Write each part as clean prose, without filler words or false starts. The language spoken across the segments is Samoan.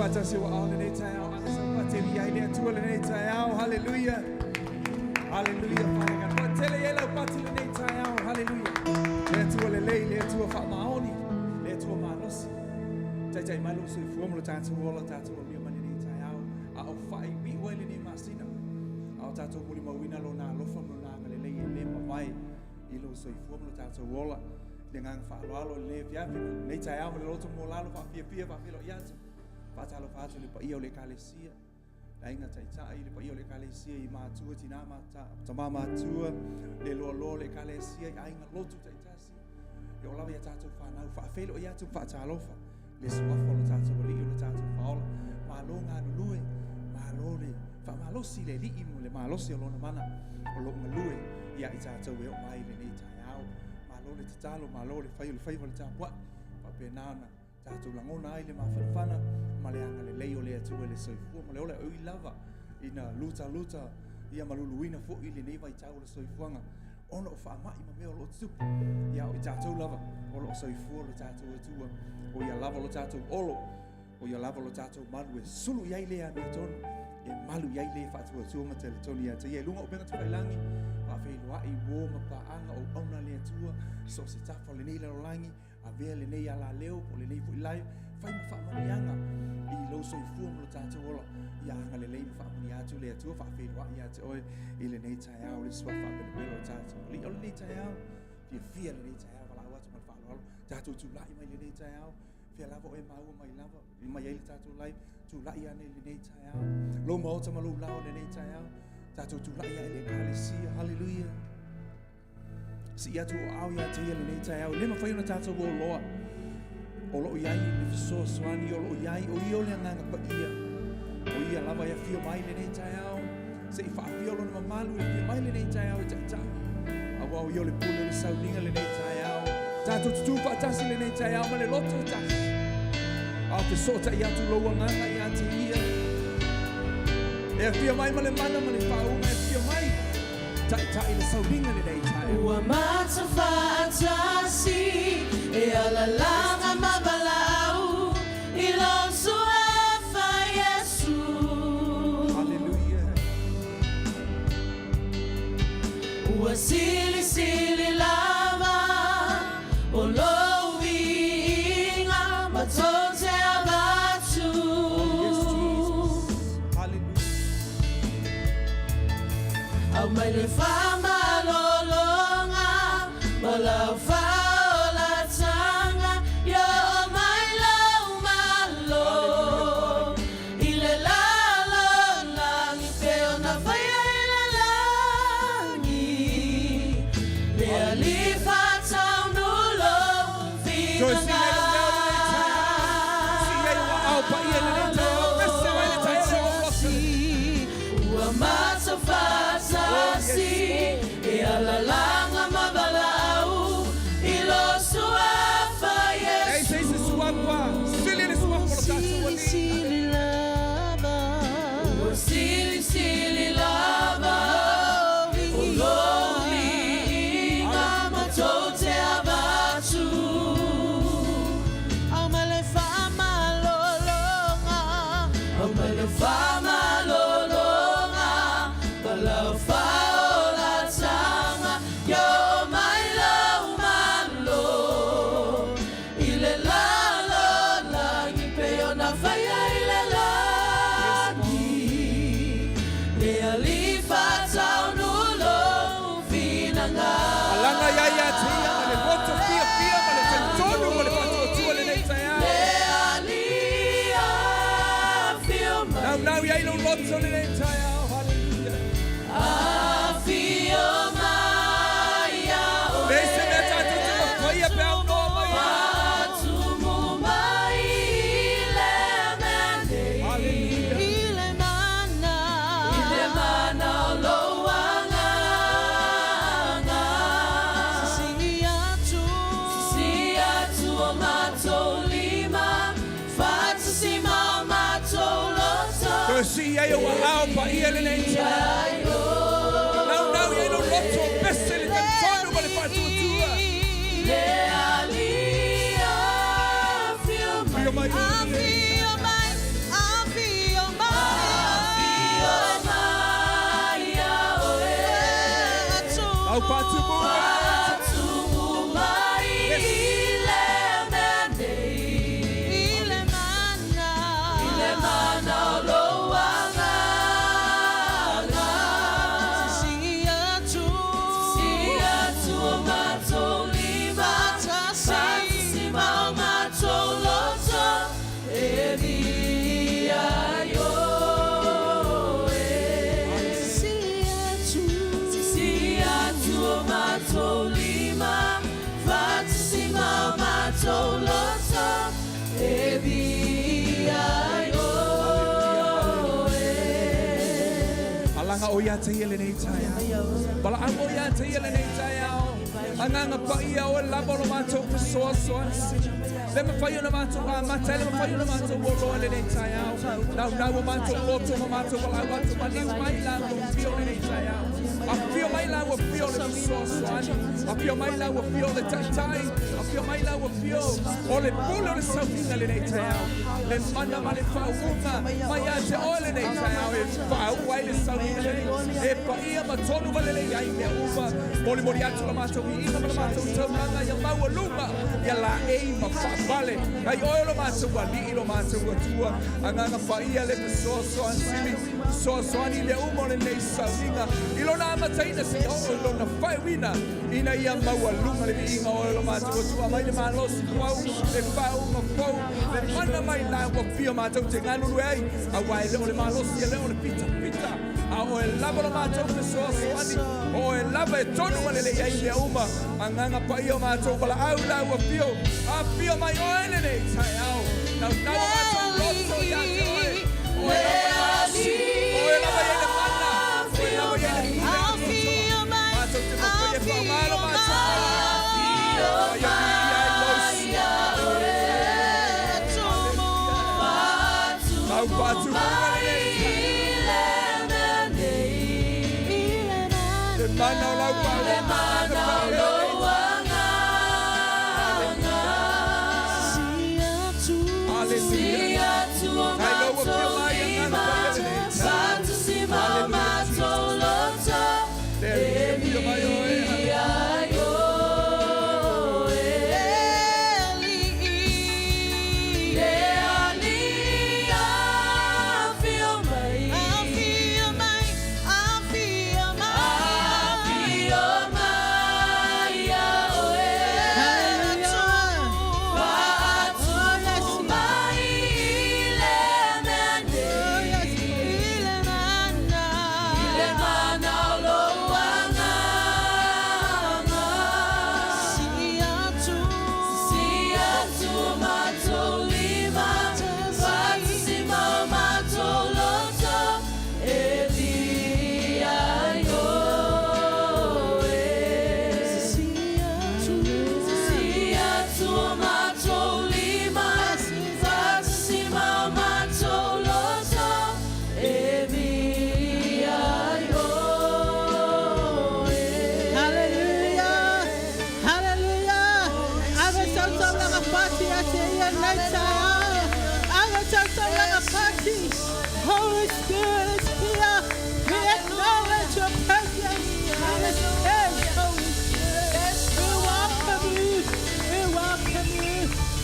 faatasi ua ao lenei taeao. Aga sau faateli ai le Atua lenei taeao. Haleluia. Haleluia. Father God. Faatele i ai lau pati lenei taeao. Haleluia. Le Atua lelei, le Atua faamaoni, le Atua malosi. Taitai mai lou soifua ma lo tatou ola, tatou aulia mai lenei taeao. A o faaiuiu ai lenei masina. A o tatou molimauina lona alofa ma lona agalelei e le mavae i lou soifua ma lo tatou ola. Le agaga faaaloalo i lenei afiafi, lenei taeao ma le loto maualalo faafiafia faafeiloai atu. Faatalofa atu i le paia o le Ekalesia, le aiga taitai, le paia o le Ekalesia i matua, tinā ma tama matua, le loaloa o le Ekalesia i aiga lotu taitasi. E oo lava ia tatou fanau, faafeiloai atu ma faatalofa le suafa o lo tatou Alii o lo tatou Faaola. Malo galulue, malo le faamalosi le Alii mo le malosi o lona mana o loo galue ia i tatou e oo mai lenei taeao. Malo le tatalo, malo le fai o le faiva o le tapuai. Faapena ona tatou lagona ai le mafanafana ma le agalelei o le Atua i le soifua ma le ola e ui lava ina lutaluta ia ma luluina foi lenei vaitau o le soifuaga ona o faamai ma mea o lo o tutupu. Ia o i tatou lava o lo o soifua lo tatou Atua, o ia lava lo tatou olo, o ia lava lo tatou malu e sulu i ai le amiotonu, e malu i ai le faatuatua ma talitonu ia te ia. I luga o upega tafailangi, faafeiloai uo ma paaga o auauna a le Atua, so o se tafa o lenei lalolagi, Avea lenei alaleo po o lenei foi live, fai ma faamanuiaga i lou soifua ma lo tatou ola. Ia agalelei ma faamanuia atu le Atua, faafeiloai ia te oe i lenei taeao, le suafa faapelapela o tatou alii. O lenei taeao, fiafia lenei taeao, valaau atu ma le faaaloalo, tatou tulai mai lenei taeao, fea lava oe maua mai lava, mai ai le tatou live, tulai ane i lenei taeao, lou maota ma lou lao i lenei taeao, tatou tulai ae i le Ekalesia, haleluia. Sii atu o ao ia te ia lenei taeao. E le mafai ona tatou o loa. O loo i ai le fesoasoani, o loo i ai, o ia o le Agaga Paia. O ia lava e afio mai lenei taeao. Se i faafia lona mamalu e afio mai lenei taeao e taitai. Aua o ia o le pule o le sauliga lenei taeao. Tatou tutū faatasi lenei taeao ma le loto e tasi. A o fesootai atu lou agaga ia te ia. E afio mai ma le mana ma le faauuga e afio mai. Taitai le sauliga lenei taeao. Ua matou faatasi e alalaga ma valaau i lou suafa Iesu. Hallelujah. Ua silisili lava o lou viiga matou te avatu. Oh yes Jesus. Hallelujah. Aumai le faamalologa ma lau faaolataga, ia oo mai lou Malo i le lalolagi pei ona faia i le lagi. Le Alii faataunu lou Toe sii ai lou leo lenei taeao. Sii ai ou aao paia i lenei taeao. Pese mai le taeao o lou loto. Ua matou faatasi e alalaga ma valaau i lou suafa Ei se isi suafa, sili le suafa o lo tatou Alii. Silisili lava. Ua silisili lava o lou viiga matou te avatu. Aumai le faamalologa. Aumai le faamalologa ma lau faaolataga, ia oo mai lou Malo i le lalolagi pei ona faia i le lagi. Le Alii faataunu lou finagalo. Alaga ia ia te ia ma le loto fiafia ma le talitonu ma le faatuatua lenei taeao. Le Alii afio mai. Naunau i ai lou loto lenei taeao. Haleluia. Afio mai ia oe. Leai se mea tatou te mafaia pe a aunoa mai ai. Faatumu mai i le mea nei. Haleluia. I le mana. I le mana o lou agaga. Sisii atu. Sisii atu o matou lima. Faatasi ma o matou loto. Toe sii ai ou aao paia lenei taeao. Naunau i ai lou loto, pese le talitonu ma le faatuatua. Le Alii afio mai. Afio mai. Afio mai. Lau faatumu Faatumu mai i le mea nei. I le mana. I le mana o lou agaga. Sisii atu. Sisii atu o matou lima. Faatasi. Faatasi ma o matou loto. E viia ai oe. Sisii atu. Sisii atu o matou lima. Faatasi ma o matou loto. E viia ai oe. Alaga oe ia te ia lenei taeao. Valaau oe ia te ia lenei taeao. Agaga Paia oe lava o lo matou fesoasoani. Le mafai ona matou amata, le mafai ona matou oloa lenei taeao. Naunau o matou loto ma matou valaau atu maliu mai lau afio lenei taeao. Afio mai lau afio le fesoasoani. Afio mai lau afio le taitai. Afio mai lau afio o le pule o le sauniga lenei taeao. Le mana ma le faauuga mai ia te oe lenei taeao e faauu ai le sauniga lenei. E paia ma tonu ma lelei ai mea uma. Molimoli atu la matou viiga ma la matou taulaga ia maualuga ia laei ma faavale. Ai oe o lo matou alii lo matou Atua. Agaga Paia le fesoasoani sili. Fesoasoani i mea uma o lenei sauniga. I lona amataina seia oo i lona faaiuina ina ia maualuga le viiga o oe lo matou Atua. Aumai le malosi fou, le faauuga fou, le mana mai lau afio matou te galulue ai. Aua e le o le malosi, e le o le pitapita, a o oe lava lo matou fesoasoani, o oe lava e tonu ma lelei ai mea uma. Agaga Paia o matou valaau i lau afio, afio mai oe lenei taeao. Naunau o matou loto ia te oe, o oe lava e malosi, o oe lava e i ai le mana, o oe lava e i ai le pule atoatoa. Matou te mafai e faaaoga lo matou valaau. Aua ia viia ai lou Lau faatumuga lenei Le mana o lau faauuga Hallelujah. Kai lou afio mai Agaga Paia lenei taeao. Hallelujah, Jesus. Le alii afio mai oe. Hallelujah. Hallelujah! Hallelujah! Ave tautaulaga fati ate ia nei taeao. Ave tautaulaga fati. Holy Spirit is here. We acknowledge your presence in this place, Holy Spirit. We welcome you. We welcome you.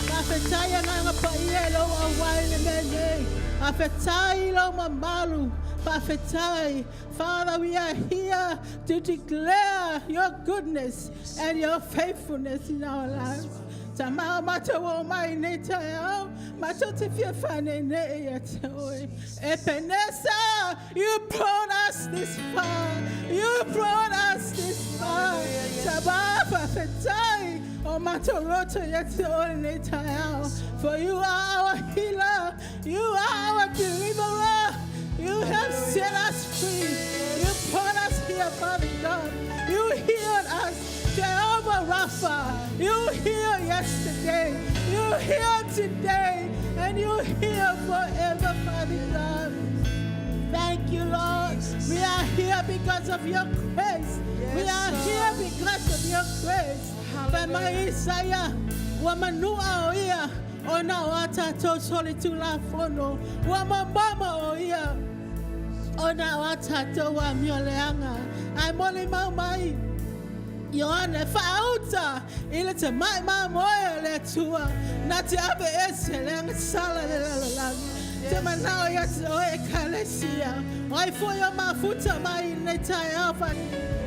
Faafetai Agaga Paia i lou auai i le mea nei. Faafetai i lou mamalu. Faafetai. Father, we are here to declare your goodness and your faithfulness in our lives. Tama o matou o mai nei taeao, matou te fia whanene ia te oe. Ebenezer, you brought us this far. You brought us this far. Tama faafetai o matou loto ia te oe nei taeao. For you are our healer. You are our deliverer. You have set us free. You brought us here, Father God. You healed us. Jehovah Rapha. You heal yesterday. You heal today. And you heal forever, Father God. Thank you, Lord. We are here because of your grace. We are here because of your grace. Fai mai Isaia, ua manua o ia, ona o a tatou solitulafono, ua momomo o ia, ona o a tatou amioleaga. Ae molimau mai. Ioane faauta i le tamai mamoe o le Atua na te ave ese le agasala le lalolagi. Te manao ia te oe ekalesia. O ai foi o mafuta mai i lenei taeao.